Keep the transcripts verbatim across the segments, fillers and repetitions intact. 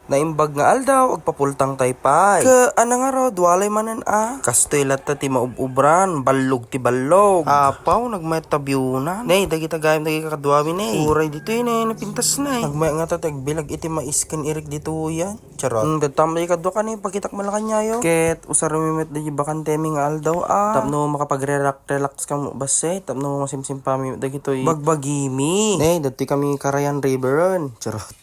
Naimbag nga aldaw, agpapultang tay pay. Ket ania ngarud, walay manen a. Kastoy latta ti maub-ubran, ballog ti ballog. Apaw, nagmayat ta biunan. Nay, dagita gayam dagiti kakaduami, nay. Uray ditoy, nay, napintas, nay. Nagmayat ngata ti agbilag iti mais ken irik ditoyen. Charot. Hmm, dadtam dagiti kadua, kani, pakitak Malacañang, yo. Ket usarem met dagiti bakantemi nga aldaw, a. Tapno makapagre-relax-relax kami bassit, tapno masimsimpami dagitoy bagbagimi. Nay, ditoy kami Carayan River-en. Charot.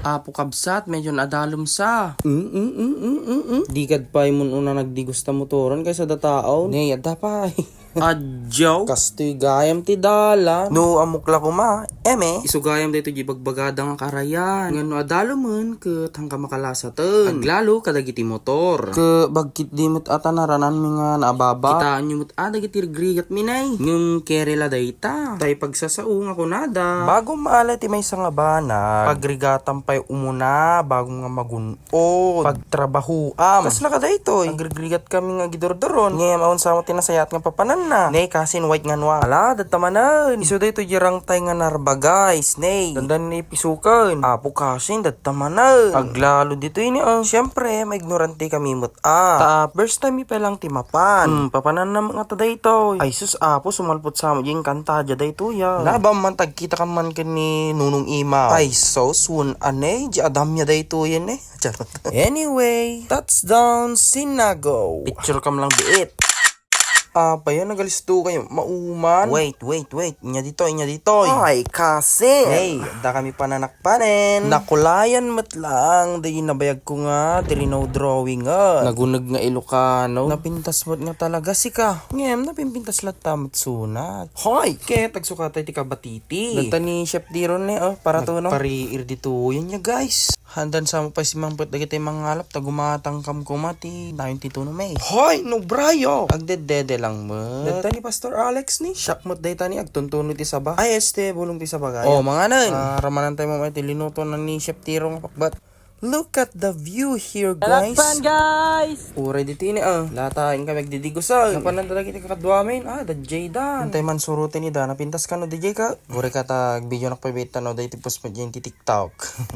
Apo kabsat, medyo naadalem sa. Mm, mm, mm, mm, mm, mm. Di kad pay mun una nagdigusta motoren kaysa dataon. Nay, adda pay. Adjaw. Kastoy gayam ti dalan. No, ammok la koma. Eme. Isu gayam daytoy di bagbagada nga Carayan. Ngano adalemen ket hangka makalasaten. Aglalo kadagiti motor. Ket bagkit di met a ta narananmi nga naababa. Kitaenyo met a dagiti rigrigatmi, nay. Ngem kere la dayta. Tay pagsasao nga kunada. Bagom maala ti maysa nga banag, pagrigatam pay umuna, bagom nga magun-, on. Pagtrabahoam. Kasla kadaytoy. Agrigrigat kami nga agidurduron. Ngem awan sa ti nasayaat nga papananna. Nay, kasin, wait nga nua. Ala, dadta manen. Isu daytoy di rangtay nga narba, guys. Nay. Dandan ni pisuken. Apo, kasin, dadta manen. Aglalo ditoy ni, ah. Siyempre, maignorante kami met, ah. Ta, first time mi pa lang ti mapan. Hmm, papananna met ngata daytoy. Ay, sus, apo, sumalpot sa mo di kanta dia daytoy, ah. Laban man, tagkita ka man ken ni Nunong Imaw. Ay, sus, wen, anay, di adamya daytoy, eh. Charot. Anyway, touchdown, Sinago. Picture kam lang biit. Apay, nagalisto kayo. Mauman. Wait, wait, wait. Inya ditoy, inya ditoy. Ay, kasi. Hey, da kami pananakpanen. Nakulayan met lang, di nabayag ko nga, di rinaw drawing, ah. Naguneg nga Ilocano. Napintas met nga talaga, sika. Ngem, napimpintas latta met sunat. Hoy, ket agsukatay ti kabatiti. Danta ni Chef Diron ni, oh, para tuno. Nagpariir ditoy, yun niya, guys. Handan sa mo pay simmangpet dagiti mangalap ta gumatangkam koma ti ninety-two no May. Hoy, no brayo! Agdedede lang met. Dagta ni Pastor Alex ni. Siak met dayta ni agtuntuno ti saba. Ay, este, bulong ti saba gayam. Oh, manganen. Ah, ramanan tayo mo ti linuto na ni Chef Tiro nga pakbat. Look at the view here, guys. Talakpan, guys! Uray diti ni, ah. Lataen kami agdidigosan. Napanan talaga iti kakaduamin. Ah, da Jaydan. Antay man surutin ni da. Napintas ka no, D J ka? Uray ka ta, video nakpabita no, da iti post mo dyan ti TikTok.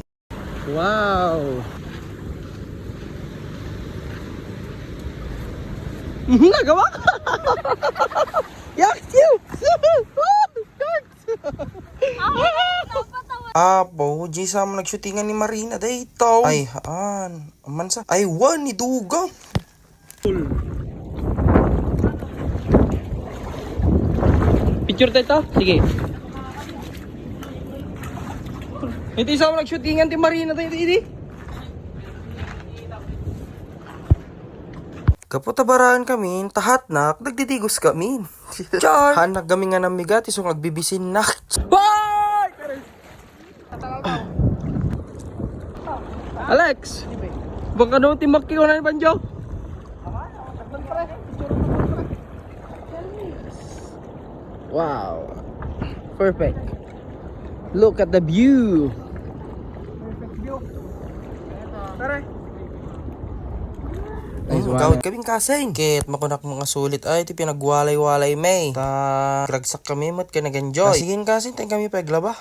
Wow! Nagawa ko! Yak! Yak! Apo, di sa mo nagshootingan ni Marina dayto. Ay, haan. Aman sa. Ay, wan, ni Dugang. Picture tayo to? Sige. Ito isa mo nagshootingan ti Marina tayo, idi. Kapo tabaraan kami, tahatnak, nagdidigos kami. Char! Hanak kami nga namigat, isong agbibisinnak. Hoy! Alex, baka daw ti makiunan ni Banjo. Wow. Perfect. Look at the view. Nice one. Gawid kaming kasing. Ket makunak mga sulit ay ti pinagwalay-walay may. Ta, ragsak kami met kay nag-enjoy. Sige, kasing, tayo kami paglaba.